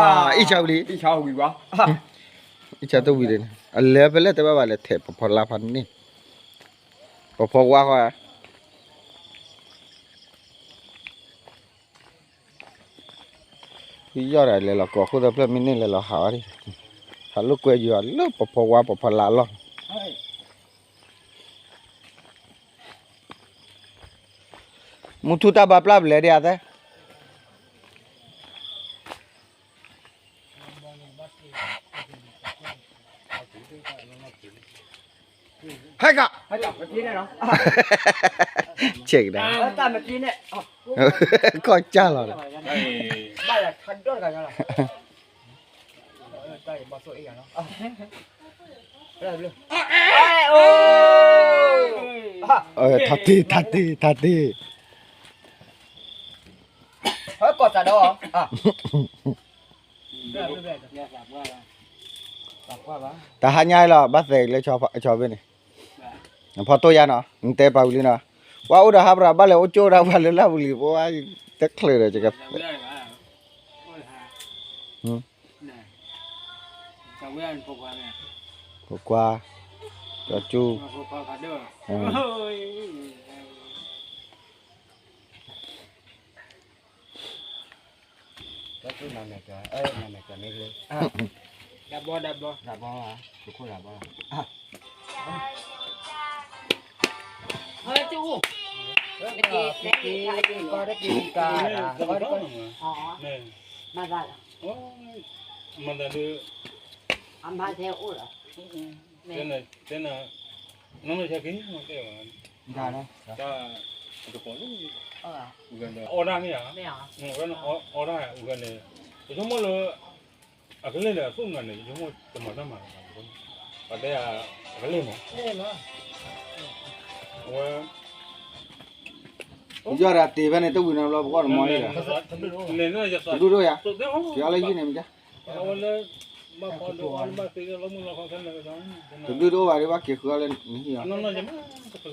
အံၣ်ဆါဝံၤလံ, အံၣ်ဆါဝံၤဘၣ်, အံၣ်ဆါတဝံၤဒီး, အလဲၤဖဲလဲၣ်တဲဘၣ်ဘၣ်လဲၤထဲးပဖီလာ်ဖးန့ၣ်, ပဖီဝါဃီဧါ, ယီၢ်ဒၣ်လဲၤလီၤကိးဃိသၢဖျၢၣ်မ့ၢ်န့ၢ်လဲၤလီၤဟးဝဲ, ဟးလိာ်ကွဲယွၤလၢပဖီဝါပဖီလာ်အလီၢ်, မူထူတၢ်ဘၣ်ပျၢ်ပလဲၤဒံးအသဲ ဟဲက, ဆ့ကဒါ, ကီၢ်ကၢ်လီၤ, ထါတ့ၢ် ထါတ့ၢ် ထါတ့ၢ်, တဟါညါလီၤ ဘၣ်သဲးလၢဆီဖဲန့ၣ်, ဖီတိၢ်ယါနီၤ နတဲပာ်ဝံၤလံနီၤ, ပှၤအိၣ်ဒီးဟးပရၤဘၣ်လဲၤအိၣ်ကၠိဒၣ်ပှၤလၢလၢပူၤလံၤ ပှၤတချုးဒီး, ဖိခွါ, ကၠီကၠူ အီၣ်ဒၣ်န့ၣ်ဧါ, အကလဲၢ်လၢအသိၣ်မနုၤန့ၣ် ယဆိကမိၣ်တမၤတၢ်မၤလီၤ, ပှၤတဲအကလဲၢ်မး, အဝဲ ယီၢ်ဒၣ်တ့ၢ်ဖဲန့ၣ် တဝံၤနီတဘျီ ပကွၢ်တမီၤလံဒီး, တဒူၣ်ဒိၣ်ယၤ, က့ၤအီၤလၢယုၢ်န့ၣ်မ့ၢ်, တဒူၣ်ဒိၣ်ဘၣ်ဒံး ဘၣ်က့ၤဃုအီၤလၢနဟံၣ်အီၤ, ဟ့ၣ်လီၤဆါ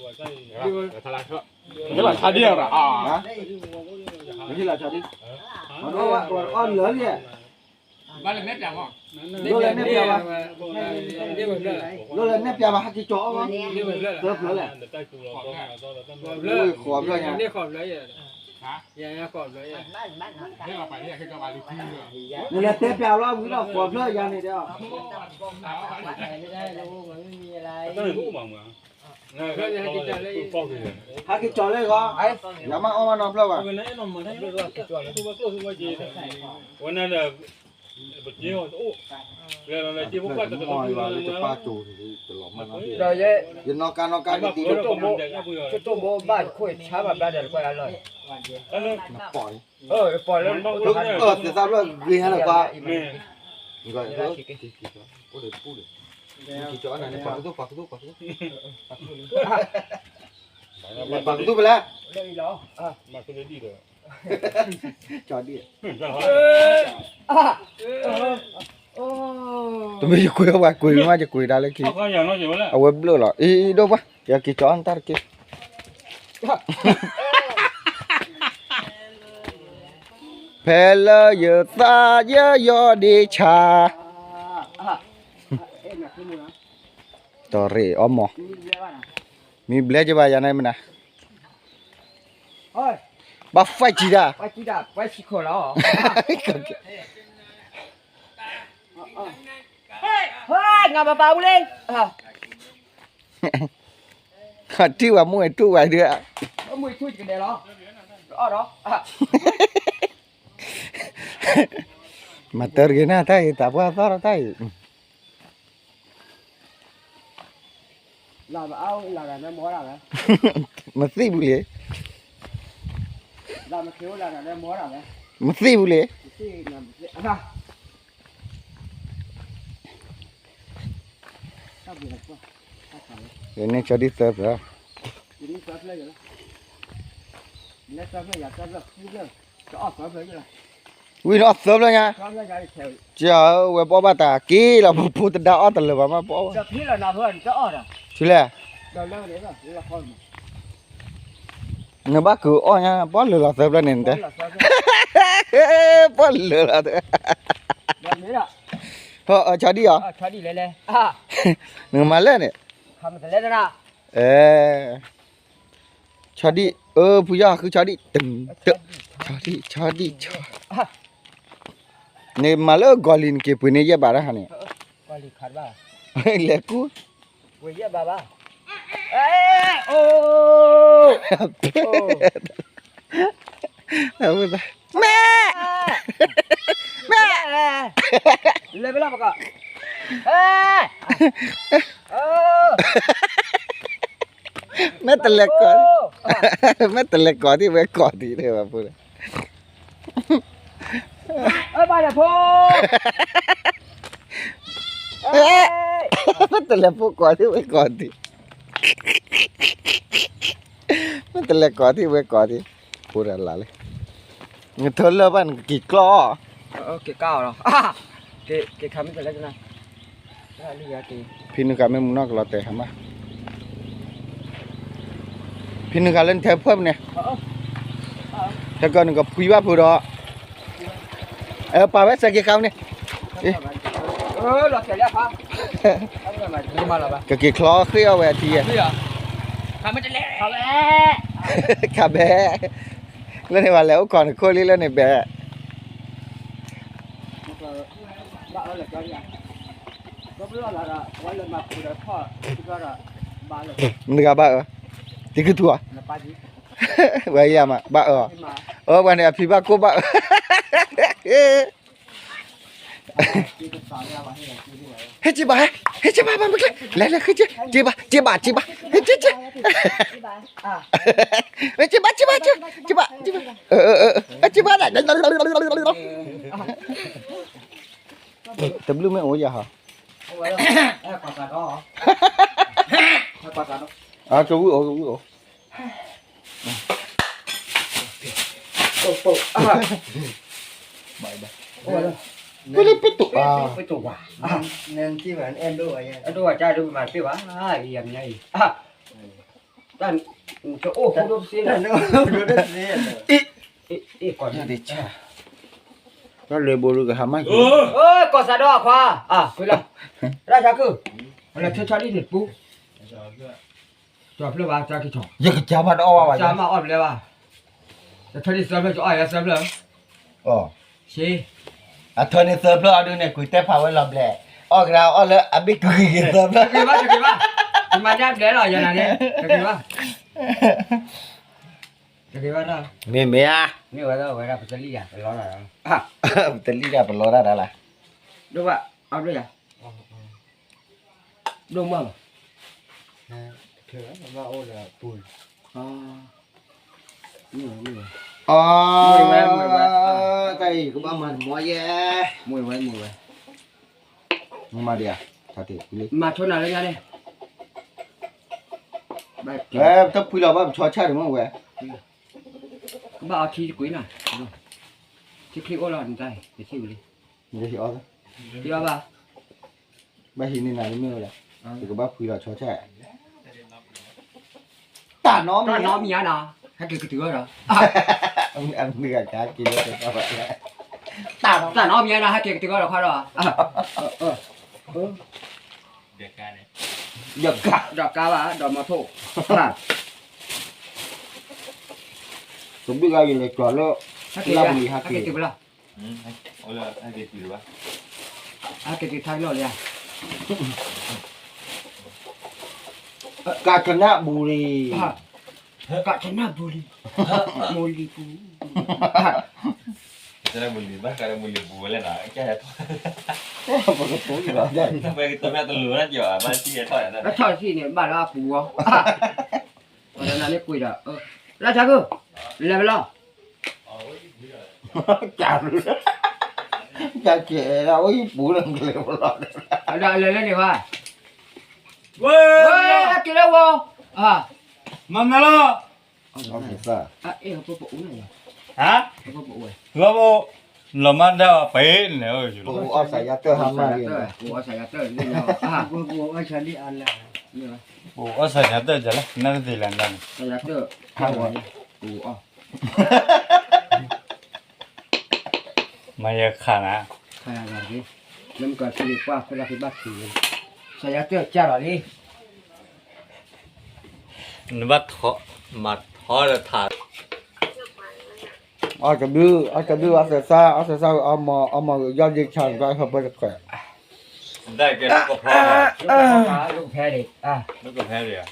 ဒံး, ဟ့ၣ်လီၤဆါဒံး, မၤဒိၣ်ဝဲ အီၣ်လၢာ်လံ, ဒိၣ်လဲၣ်နဲၣ်ပျးဘၣ်, ဒိၣ်လဲၣ်နဲၣ်ပျးဘၣ် ဟဲက့ၤကၠီၤအီၣ်ဘၣ်, သၢဖျၢၣ်လဲၣ်, ဃိးဖျၢၣ်ညါ, နလဲၤတဲပျးလီၤဝံၤလီၤ ဃိးဖျၢၣ်ယၤန့ၣ်ဒီး, ဟဲက့ၤကၠီၤလၢဂီၤ, ယမၤအီၣ်ဘၣ်နီတဖျၢၣ်ဘၣ်, ဝဲန့ၣ်ဒီး ပက့ၤအီၤတအိၣ်, လၢလၢက့ၤဖိခွါတကလီၤ, ယနီၢ်ကါနီၢ်ကါက့ၤတံၤ, ကတိၢ်ဘိဘၣ်တခိၣ်ဆါဘၣ်ဘျါဒီးတကွၢ်လီၤ, နပိာ်န့ၣ်, ပီၢ်လၢ, သ့ၣ်သၣ်ဖျၢၣ်ဂ့ၤညါဒီးကွၢ်, အိၣ်ဒီးပူၤဒီး, ပာ်ကသိၣ် ပာ်ကသိၣ် ပာ်ကသိၣ်, ပာ်ကသိၣ်ဖဲလဲၣ်, ကၠီၤဒံၣ် တမ့ၢ်ယကွံာ်ဝဲကွံာ်မး ယကွံာ်ဒၣ်လၢခံ, အဝဲဘျၢၣ်လီၤ အံၤဒိၣ်ပှၢ် ယက့ၤကၠီအီၣ်နတၢ်တက့ၢ်, ဖဲလၢယသးယယီၢ်ဒ့ဆါ, တီၤရ့ၣ်အီၣ်မီၤ, မ့ၢ်ဘျဲကဘၣ်ယၤန့ၣ်မနၤ, ဘၣ်ဖးကံဒၣ်, ငါပပာ်အူလံ, ထံၣ်ဝဲမုၢ်အထူၣ်ဝဲဒၣ်, မၤတၢ်တဂ့ၤနၤတၢ်အံၤ တၢ်ပှၢ်သီၣ်ထီၣ်တၢ်အံၤ မသိဘူးလေ, မသိဘူးလေ, ယန့ၢ်ကၠီဒ်သၢဖျၢၣ်, ဝံၤန့ၣ်အီၣ်သၢဖျၢၣ်ညါ, ကဝဲပအီၣ်ဘၣ်တၢ်က့ၤလီၤ ပဖိတဒါအီၣ်တလၢာ်ဘၣ်မးပအီၣ်ဝဲ, ထံလဲၣ်, နဘၣ်ကုၤအီၣ်ညါ ပအီၣ်လၢာ်လီၤသၢဖျၢၣ်န့ၣ်နတဲ, ပှၤလၢာ်လီၤ, ဆီဒံၣ်အီၤ, နကမၤလၢန့ၣ်, ဆီဒံၣ်, အၢ ဖုယီၢ်ဃုဆီဒံၣ်, ဆီဒံၣ်, ဆီဒံၣ်, နမၤလၢဂီၤလံၤနက့ၤပှ့ၤန့ၢ်ယဲၢ်ဘးတၢ်ဟါန့ၣ်, လဲၤကူ, မဲ, မဲ, လဲၤဘဲလီၤပကီၢ်, မ့ၢ်တလဲၤကိး, မ့ၢ်တလဲၤကိးထံၣ်ဝဲကိးထံၣ်န့ၣ်ဘၣ်ဖိ, ဘၣ်လဲၤဖိ, မ့ၢ်တလဲၤဖိကိးထံၣ်ဝဲကိးထံၣ်, မ့ၢ်တလဲၤကိးထံၣ်ဝဲကိးထံၣ်, ဖိတၢ်လၢ်လၢ, နထၢလၢၢ်ဘၣ်နကက့ၤကျီၢ်အီၤ က့ၤကါအီၤလီၤ, က့ၤခါမ့ၢ်တလဲၤကနၣ်, ဖံနုာ်ဃာ်မ့ၢ်မူနီၢ်ကလီၤတဲာ်ဟါမး, ဖံနုာ်ဃာ်လၢနထဲဖၢၣ်မန့ၣ်, ထဲကီၢ်နကဖှံဘၣ်ဖုဒီး, ပာ်ဝဲစဲးက့ၤဃာ်မန့ၣ်, ကက့ၤချီဃ့အီၣ်ဝဲအထံယဲၢ်, ခါဘဲ, လၢန့ၣ်ဘၣ်လဲၤအိၣ်ခိးနခိၣ်လံလၢန့ၣ်ဘဲ နတဂၤဘၣ်အၢ, တံၤကထူၣ်ဧါ, ဝဲယၤမး ဘၣ်အၢ, အၢ ပှၤန့ၣ်အဖံဘၣ်ကိၢ်ဘၣ်အၢ, ဟဲက့ၤဘၣ်, ဟဲက့ၤဘၣ် ဘၣ်မုၢ်ကျဲ, လဲၤလဲၤ ဟဲက့ၤ, က့ၤဘၣ် က့ၤဘၣ် က့ၤဘၣ်, ဟဲက့ၤ, က့ၤဘၣ် က့ၤဘၣ် က့ၤဘၣ်, က့ၤဘၣ်, က့ၤဘၣ်, တဘျုးမ့ၢ်အိၣ်ယၤဟီ, ကဝံၣ်အိၣ် ကဝံၣ်အိၣ်, ပလၢပတုာ်, တၢ်လၢဘိရူကဟါမၢ်က့ၤ, ကီၢ်စးဒီးအခွါ, ဖုလီၤ, ရၢ်ဆါခုၣ်, လၢဆၢဆီဒံၣ်န့ၣ်ပူ, ယကစၢ်မးတအီၣ်ဘၣ်ဘၣ်, ကစၢ်မးအီၣ်ဘျဲဘၣ်, တထၢန့ၢ်သၢဖျၢၣ် ကအီၣ်ယၤသၢဖျၢၣ်, အထၢန့ၢ်သၢဖျၢၣ်အီၤဒုးန့ၣ် ကွံာ်တဲဖးဝဲလီၤဘျဲၣ်, အီၣ်ကဒါအီၣ်လၢအဘ့ၣ်ကွံာ်က့ၤသၢဖျၢၣ်, တက့ၤဘၣ်, တက့ၤဘၣ်, တမၤဒၣ်ဘျဲၣ်လီၤ ယၤနၤန့ၣ်, တက့ၤဘၣ်, တက့ၤဘၣ်, မ့ၢ်မ့ၢ်ဧါ, မ့ၢ်ဝဲဒၣ်ပတလံၣ်ယၤပလီတၢ်, ပတလံၣ်ဒၣ်ပလီတၢ်ဒၣ်လၢ, ဒိၣ်ဘၣ်, အီၣ်ဘျဲၣ်ယၤ ဒိၣ်မးလီၤ, အီ တၢ်အံၤကဘၣ်မၤတမီယဲ, မၤဝဲ, မၤဒံးဧါ, မၤဆိနၤလၢညါန့ၣ်, တဖှံလီၤဘၣ်ပဆီဆၣ်ဒံးမ့ၢ်ဝဲ, ကဘၣ်အီထံတကွံနၤ, ထံချံအိၣ်လီၤနတၢ်အံၤ, ယထံၣ်ဝံၤလံ, ယအီဘၣ် ဘၣ်ဟံးန့ၢ်နၤလၢမ့ၢ်ဝဲလဲၣ်, ယကဘၣ်ဖှံလီၤဆီဆၣ်, တၢ်နီတမံၤဧါနီၤ, ဟဲက့ၤကတုၤအီၤဒီး, အမုၢ်ဂၤကဟဲက့ၤလၢတၢ်ဘၣ်လဲၣ်, တၢ်နီတမံၤဧါနီၤ ဟဲက့ၤကတုၤအီၤဒီးခွါဒီး, ဒီးကါဘၣ် ဒီးမီထိၣ်, တဘျုးဂၤယလဲၤကီၤလၢ, ဟဲက့ၤတုၤလီၤ, ဟဲက့ၤတုၤထါလီၢ်လံဧါ, ကၣ်ကနၣ်ဘူရံၤ, ကၣ်ကနၣ်ဘူရံၤ, မိၢ်လံၤပူၤ, ကနၣ်ဘူရံၤဘၣ် ကနၣ်ဘူရံၤပူၤဝဲလဲၣ်နီၤ, ပကတိၤလီၤ, ပကတိၤမ့ၢ်တလိၤဘၣ်ကီးဘၣ်ထံၣ်ထီၣ်, ထီၣ်ထံၣ်န့ၣ် ဘၣ်လၢအပူၤအီၤ, ဝဲဒၣ်နၤန့ၣ်ကွံာ်ဒီး, လၢတၢ်ခုၣ်, လဲၤဝဲလီၤ ကဲ, ကဲ, အိၣ်ဟံၣ်ပူၤလၢကလဲၤဝဲလီၤ, ဒီးလဲၤလၢန့ၣ်ဘၣ်, ဝဲ, က့ၤလၢဝဲ, မၤနၤလီၤ, ဟါ, လီၤမးဒၣ်ပှဲၤန့ၣ်, ပအိၣ်အီၣ်စးယါတၢၢ်ဟါမၢ်, ပအိၣ်အီၣ်စးယါတၢၢ်ဒ်လဲၣ်, နတသ့ၣ်လၢၤဒၣ်န့ၣ်, ပအိၣ်အီၣ် ဟါ, ပအိၣ်အီၣ်, မၤယခါနၤ, ခါယၤလီၤလံ, လၢမုၢ်ကီၢ်စံးလံ ပှၢ်ဖိဒၣ်ဖံးဘၣ်ခံလံ, စီၤယါတၢၢ်ကၢ်လီၤလံ, နဘၣ်ထီ, မၤထီလၢထး, အီၣ်တဘျုး အီၣ်တဘျုး အီၣ်သဆါ အီၣ်သဆါ အီၣ်မီၢ် အီၣ်မီၢ် ယီၢ်ဒ့ဆါ နဘၣ်ဟၢဖၢတခွဲး, ဒၣ်ကဲလၢကဖီ, လၢကဖဲလံ, လၢကဖဲလံဧါ,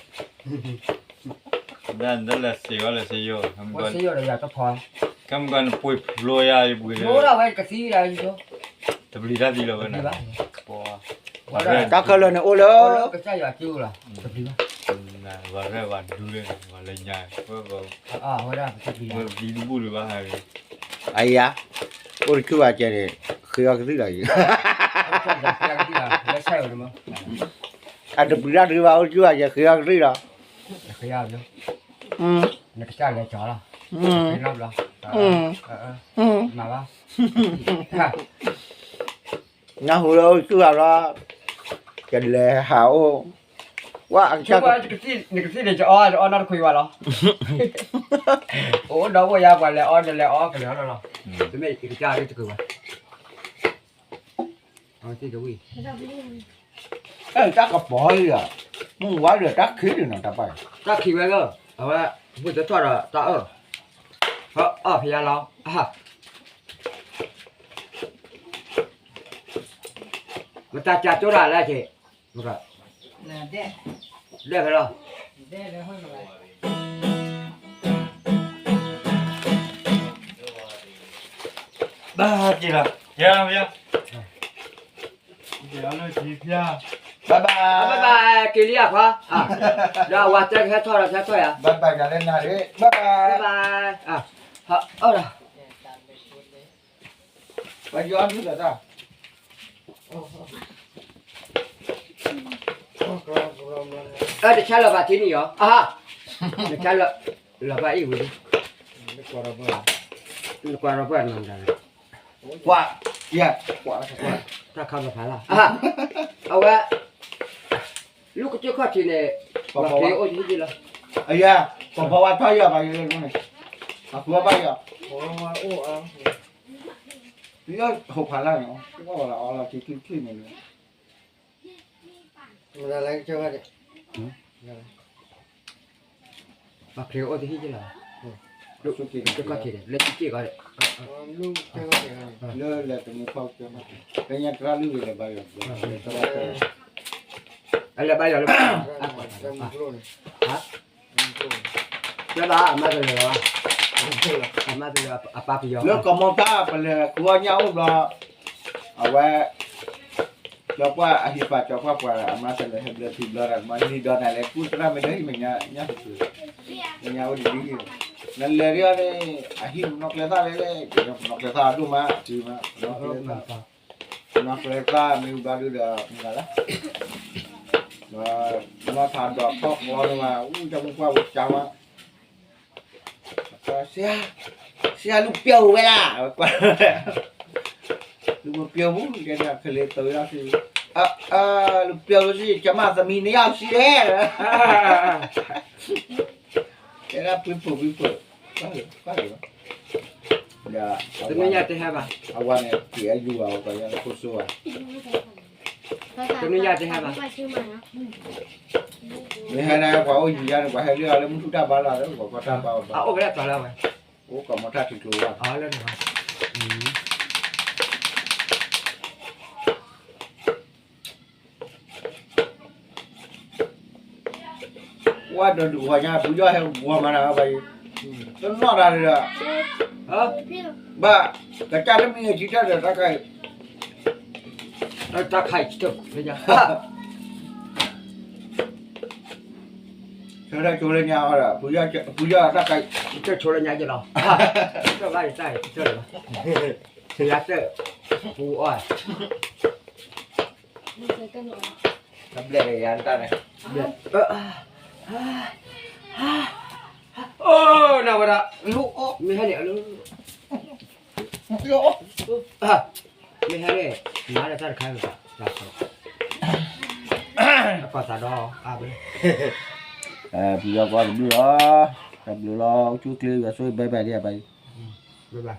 ဒၣ်လဲၤစ့ဝဲလဲၤစ့ယိၣ်, ကဲမုၢ်ကီၢ်နပှ့ၤဖျိယါယပှ့ၤလၢ, တပျံၤတၢ်သံလီၤဝဲန့ၣ်, တၢ်ခဲလၢာ်န့ၣ်အိၣ်လၢ, ကစၢ်ယွၤကၠိလီၤ, တပျံၤဘၣ်, ဝၤရဲၣ်ဝၤဒူလၢန့ၣ် ဝၤလၢညါ, ဝဲဒၣ်ပတပျံၤဘၣ်, အယါ, အိၣ်တဆူၣ်ဘၣ်ကဲန့ၣ်, ဃ့အီၣ်ကသံၣ်လီၤယံၤ, အတပျံၤတၢ်တဂ့ၤဘၣ် အိၣ်တဆူၣ်ဘၣ်ကဲဃ့အီၣ်ကသံၣ်လီၤ, နကစၢ်လဲၤကၠီလီၤ, နၢ်ဟူလၢအိၣ်တဆူၣ်ဘၣ်လီၤ, ကလဲၤဟးအိၣ်, ဝဲ, နကသံၣ်န့ၣ်ကအီၣ် အီၣ်နီတခွံဘၣ်လီၤ, အိၣ်ဒီးအိၣ်ယါပှၤလဲၤအီၣ် နလဲၤအီၣ်ကလဲၤအီၣ်လီၤ, တမ့ၢ်ယကစၢ်တက့ၤဘၣ်, အဝဲသ့ၣ်ကဝံၣ်, အဲတၢ်ကပီၤလံဧါ, မုၢ်ဝါဒီးတၢ်ခံးလံနီၤ တၢ်ပၢ်, တၢ်ခံးဝဲလၢ, အဝဲ, ဘူၣ်တထီၣ်ဒီးတၢ်အၢၣ်, အီၣ်ဖဲယါလီၤ, မတၤကၢ်ကၠိတၢ်လဲၣ်က့ၤ, ဒဲၣ်ဖဲလီၤ, ဘၣ်က့ၤလီၤ, ယါ, ယါ, ဘၣ်ဘၣ်, ဘၣ်ဘၣ်, က့ၤလံယါခွါ, ဒီးအဝၤတဲကဟဲထီၣ်ဒီးဟဲထီၣ်ယါ, ဘၣ်ဘၣ်, ယၤလၢနၤရ့, ဘၣ်ဘၣ်, ဘၣ်ဘၣ်, အီၣ်ဒီး ပယီၤဒုးလီၤတၢ်, အတဆါလၢၤဘၣ်ထံနံၣ်အီၤ, အဟါ, နဆါလၢၤ, လၢၤဘၣ်အံၤဝံၤ, နကွၢ်ဒီးပှၢ်နီၢ်တၢ်, ကွၢ်, ယဲ, ကွၢ်, တၢ်ခါလီၤဖးလၢ်, အဟါ, အဝဲ လူကစၢၢ်ခီၣ်ထံးန့ၣ်, ပှၤဖီဝါအိၣ်တဟံၣ်လီၤ, အယၤ, ပှၤဖီဝါထီၣ်ယၤဘၣ်ယၤန့ၣ်, အဃုဘၣ်ယၤ, ဟိဖးလၢ်န့ၣ်, အီၣ်လီၤအီလီၤထံချံချံန့ၣ်, မတၤလဲၣ်ကစၢၢ်ခီၣ်ထံး, ပှၤခရံာ်အိၣ်တဟံၣ်လီၤ, လူကစၢၢ်ခီၣ်ထံး, လၢတက့ၢ်ဂီၢ်, လၢလဲၤတမံၤဖီကစၢၢ်ခီၣ်ထံး, လၢညါတရၣ်လုၢ်ဂ့ၤလၢၤဘၣ်ယၤ, အလဲၤဘၣ်ယၤလၢ, ကဲဘၣ်အမါတလၢာ်လီၤ, အမါတလၢာ်အပၢ်ပယီၤ, လၢကမီၤတၢ် ပလဲၤဃုအီၣ်ညၣ်အိၣ်ဘျီ, အဝဲ, ကၠီပှၢ်အဟံးပာ်ကၠီပှၢ်ပှၤ အမါတလၢာ်ဟဲဘျၢထံဘျီတၢ် မၤလံဒီးနၤလဲၤကူၣ်သရၣ်မ့ၢ်ဒၢဟံၣ်မဲာ်ညါ, ညၣ်ဟူး, မဲာ်ညါအိၣ်ဒ်ဒ်, နလဲၤဒ်အီၤန့ၣ်, အဟံၣ်ပနီၣ်ကျဲသၣ်လဲၣ်လဲၣ်, ပနီၣ်ကျဲသၣ်ဒိၣ်မး, ပနီၣ်ကျဲသၣ်, ပနီၣ်ကျဲသၣ်မ့ၢ်ဘျီဒုဒီး, မတၤလဲၣ်, နီၢ်ထးဒီးခီၣ်ဃီန့ၣ်မး အူတၢ်မုၢ်ပှၢ်ဝဲကၢမး, ဆရာ, ဆရာ လူပျော်ဝဲဒၣ်, လူပျော်ဘူး တဲဒၣ် ကလေးသုံးယောက်ရှိ, အ, လူပျော်ဘူးရှိ ကျမသမီးနှစ်ယောက်ရှိတယ်, တဲဒၣ် ပှ့ၤဖိး ပှ့ၤဖိး, ကွၢ်လီၤ, ကွၢ်လီၤ, ဒီး တနွံညါတဟဲဘၣ်, အဝၤန့ၣ် က့ၤအယူၤဘၣ် ပှၤယါလၢခိၣ်စိဝါ, တနွံညါတဟဲဘၣ်, မ့ၢ်ဟဲန့ၣ် ပှၤအိၣ်ယူၤယါန့ၣ် ပှၤဟဲလၢအီၤလၢမုၢ်ထူၣ်တၢ်ဘါလီၤ လၢပှၤကီၢ်တၢ်ဘါအီၤဘၣ်, အအိၣ်ကလဲၤတီၤလၢဝဲ, အိၣ်ကီးမီၤထၣ်ထံကျိဝါ, အလၢန့ၣ်ဘၣ်, ဝါဒီးဒုးဝါညါ ပူၤယီၢ်ဟဲဝါမၤနၤဘၣ်ယံၤ, တနီၣ်တၢ်ဒီး, ဘၣ်, ကစၢ်တမံၤဂ့ၤထံတၢ်ဒီးတၢ်ခါအံၤ, တၢ်ခါအံၤထံတၢ်, ဆၢထၢၣ်ဆိလၢညါအီၤဒီး ပူၤယီၢ်တၢ်ခါအံၤ, ဆၢထၢၣ်ဆိလၢညါယလီၤ, တၢ်ဘၣ်ယတၢ်အံၤထံတၢ်လီၤ, ဆၢယါတၢၣ်, ပူၤအီၣ် တဘျဲၣ်ယၤတၢ်န့ၣ်, အိၣ်နဝဲဒၣ်, မ့ၢ်ဟဲန့ၣ်, မ့ၢ်ဟဲန့ၣ်, မၤဒီးတၢ်တခါန့ၣ်, ပှၤသးဒီးအါဘၣ်, ပယီၤကွၢ်တဘျုးလီၤ, တဘျုးလီၤ အိၣ်ဆူၣ်အိၣ်ချ့ ယွၤဆိၣ်ဂ့ၤ bye bye ဒံးဘၣ်, bye bye.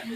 အဝဲန့ၣ်